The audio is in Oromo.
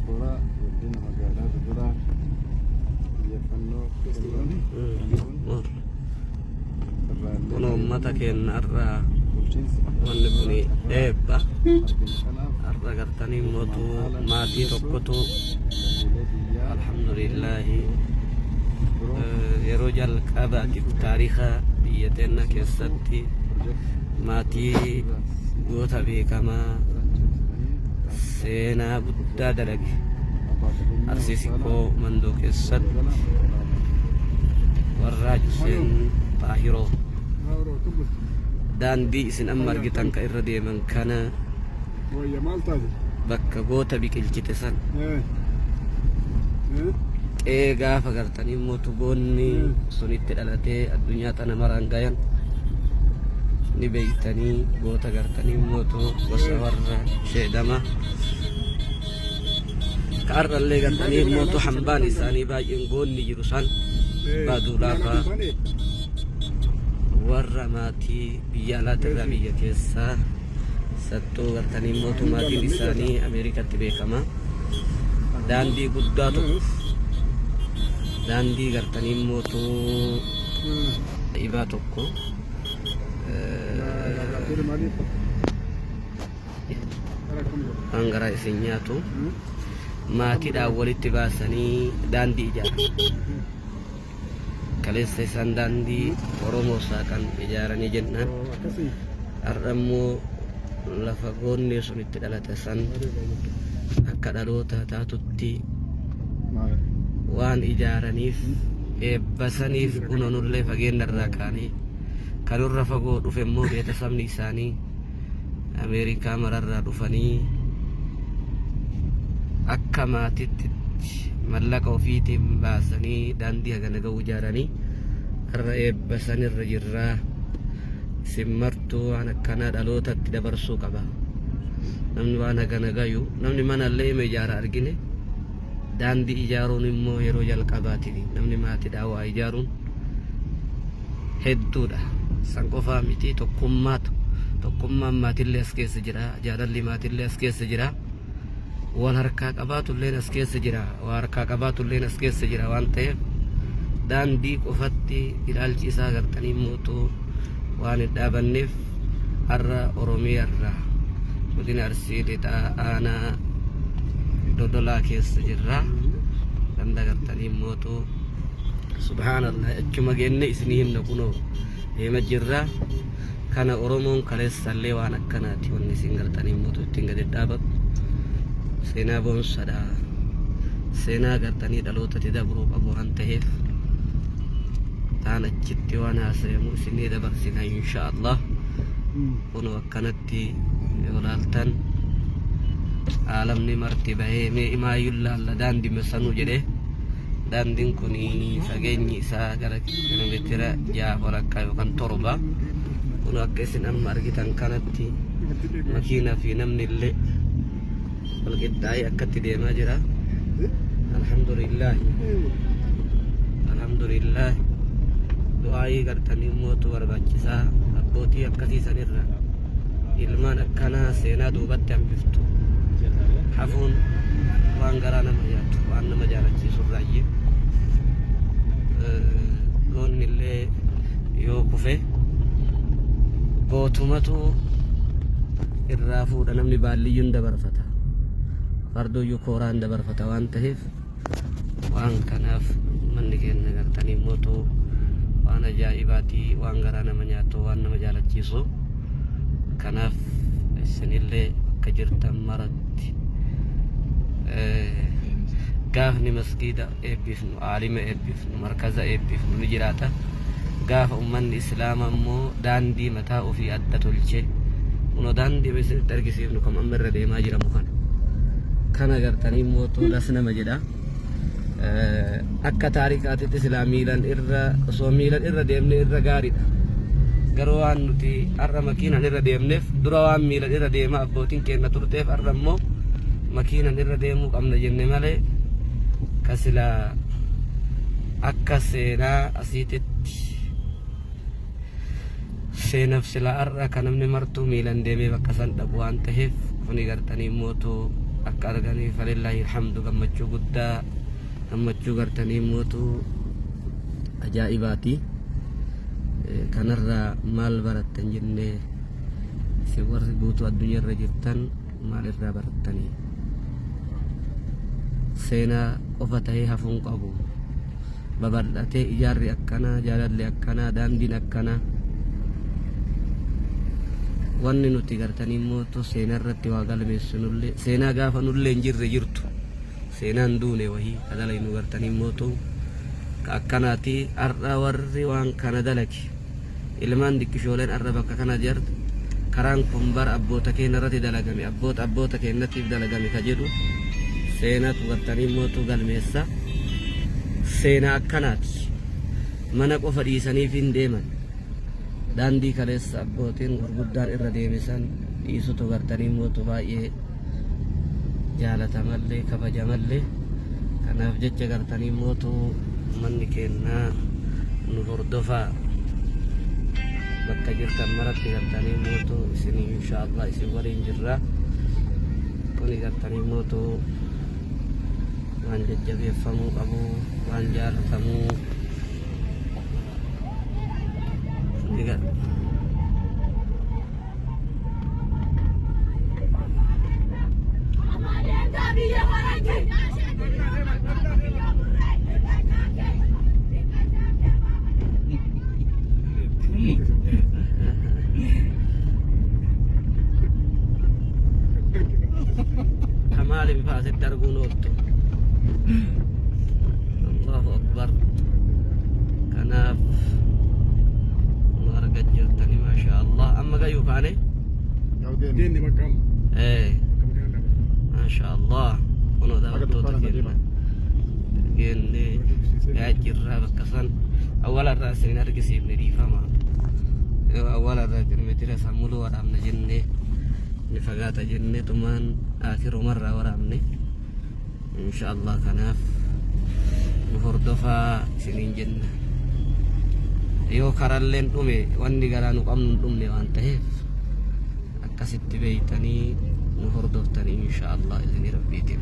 Diyaaspooraa guddina magaalaa Dodolaaf xiyyeeffannoo kennuun kun irraallee Kun uummata keenya irraa bulchiinsi wanni kun eebba. arginu kanaaf Har'a gartanii mootu maatii tokkotu lammiilee biyyaa alhamdulillaahi biroo yeroo jalqabaatiif taariika biyya teenya keessatti maatii goota beekamaa seenaa guddaa dalage Arsii Sikkoo Mandoo keessatti warraa Huseen Xaahiroo daandii isin amma argitan ka irra deeman kana Wayya maal taate? bakka goota biqilchite san Eh. Eh. qe'ee gaafa gartanii mootu goonni sunitti dhalatee addunyaa tana maraan gayan ni beeytanii goota gartanii mootu gosa warra sheedama ka har'allee gartanii mootu hambaan isaanii baay'een goonni jiru san baaduudhaa faa warra maatii biyya alaatirraa biyya keessaa sattuu gartanii mootu maatiin isaanii Ameerikatti beekama. Daandii guddaa tokko daandii gartanii mootu ibaa tokko waan garaa isin nyaatu maatiidhaan walitti baasanii daandii ijaaran. Kaleessa isaan daandii Oromoo saaqan ijaaranii jennaan har'a immoo lafa goonni sun itti dhalate san akka dhaloota taatutti waan ijaaraniif eebbasaniif kunoo nullee fageenya irraa kaanee kanurra fagoo dhufe immoo beetasabni isaanii Ameerikaa mararraa dhufanii akka maatitti mallaqa ofiitiin baasanii daandii hagana ga'u ijaaranii har'a eebba sanirra jirraa. Isin martuu waan akkanaa dhalootatti dabarsuu qaba. Namni waan hagana gayu namni manallee ima ijaara argine daandii ijaaruun immoo yeroo jalqabaatini namni maatiidhaa waa ijaaruun hedduudha. San qofaa miti tokkummaatu tokkummaan maatillee as keessa jira jaalalli maatillee as keessa jira wal harkaa qabaatulleen as keessa jira waa harkaa qabaatulleen as keessa jira waan ta'eef daandii qofatti ilaalchi isaa gartanii mootuu waan hin dhaabanneef har'a Oromiyaa irraa godina Arsii lixaa aanaa Dodolaa keessa jirra. Ganda gartanii mootuu Subhaanallah achuma geenne isinii himna kunoo deema jirra. Kana Oromoon kaleessallee waan akkanaati wanni isin gartanii mootu ittiin gadi dhaabatu. Seenaa boonsadha. Seenaa gartanii dhalootatti dabruu qabu waan ta'eef taan achitti waan haasayamu isinii dabarsina insha Allah. Kunoo akkanatti yoo laaltan aalamni marti bahee mee imaayyuun laalla daandii masanuu jedhee Daandiin kun fageenyi isaa gara kiiloomeetira 6 walakkaa yookaan 7. Kun akka isin amma argitan kanatti makiinaa fi namni illee wal qixxaa'ee akkatti deemaa jira. Alhamdulillah. Alhamdulillah. Du'aayii gartanii mootu barbaachisaa abbootii akkasii sanirra ilmaan akkanaa seenaa duubatti hambiftu hafuun waan garaa nama nyaatu waan nama jaalachiisu irraayyi goonni illee yoo kufe gootumatu irraa fuudha namni baalliyyuun dabarfata farduyyuu kooraan dabarfata waan ta'eef waan kanaaf manni keenya gartanii mootu waan ajaa'ibaati waan garaa nama nyaatu waan nama jaalachiisu kanaaf isinillee bakka jirtan maratti gaafni masgiida eebbifnu aalima eebbifnu markaza eebbifnu ni jiraata gaafa ummanni islaama immoo daandii mataa ofii adda tolchee kunoo daandii isinitti argisiifnu kam amma irra deemaa jiramu kana kana gartanii mootuu das nama jedha akka taarikaatitti silaa miilan irra osoo miilan irra deemne irra gaariidha garuu waan nuti har'a makiinan irra deemneef dura waan miilan irra deema abbootiin keenya turteef har'a immoo makiinan irra deemuu qabna jenne malee ka silaa akka seenaa asiititti Seenaf silaa har'a ka namni martuu miilan deemee bakka san dhaqu waan taheef kuni gartanii mootu Akka arganii falillaahi alhamdu gammachuu guddaa gammachuu gartanii mootu ajaa'ibaati. Kanarraa maal barattan jennee isin warri guutuu addunyaarra jirtan maal irraa barattanii? Seenaa qofa ta'ee hafuu hin qabu. Babal'atee ijaarri akkanaa, jaalalli akkanaa, daandiin akkanaa. Wanni nuti gartanii mootu seenaa irratti waa galmeessinullee seenaa gaafa nullee hin jirre jirtu. Seenaan duune wahii ka dalaynu gartanii mootu ka akkanaati. Har'a warri waan kana dalage ilmaan diqqishooleen har'a bakka kana jirtu karaan kun bara abboota keenya irratti dalagame abboota abboota keenyatiif dalagame ka jedhu seenatu gartanii mootu galmeessa. Seenaa akkanaati. Mana qofa dhiisaniif hin deeman. Daandii kaleessa abbootiin gurguddaan irra deeme san dhiisutu gartanii mootu baay'ee jaalatamallee kabajamallee. Kanaaf jecha gartanii mootu manni keennaa nu hordofaa bakka jirtan maratti gartanii mootu isinii insha Allah isin waliin jirra. Kuni gartanii mootu waan jajjabeeffamuu qabu waan jaalatamuu. Kamaali bifa asitti arguun ooltu. Allahu Akbar. Kanaaf nu argaa jirtani maasha Allah. Amma gayuu kaane? Deemni bakka amma. Ee Bakka makiinaan dhaabatu. maasha Allah. Kunoo Haga daawwattoota dukkaana keenya. deema. Geenne yaa jirraa bakka san awwaala irraa isin hin argisiifne dhiifama. Yoo awwaala irraa kilomeetira san muluu waraabna jennee ni fagaata jennee tumaan akirumarraa waraabne. Insha Allah kanaaf nu hordofaa isiniin jenna. Yoo karalleen dhume wanni garaa nu qabnu hin dhumne waan ta'eef akkasitti beeytanii nu hordoftanii insha Allah isinii rabbiitiin.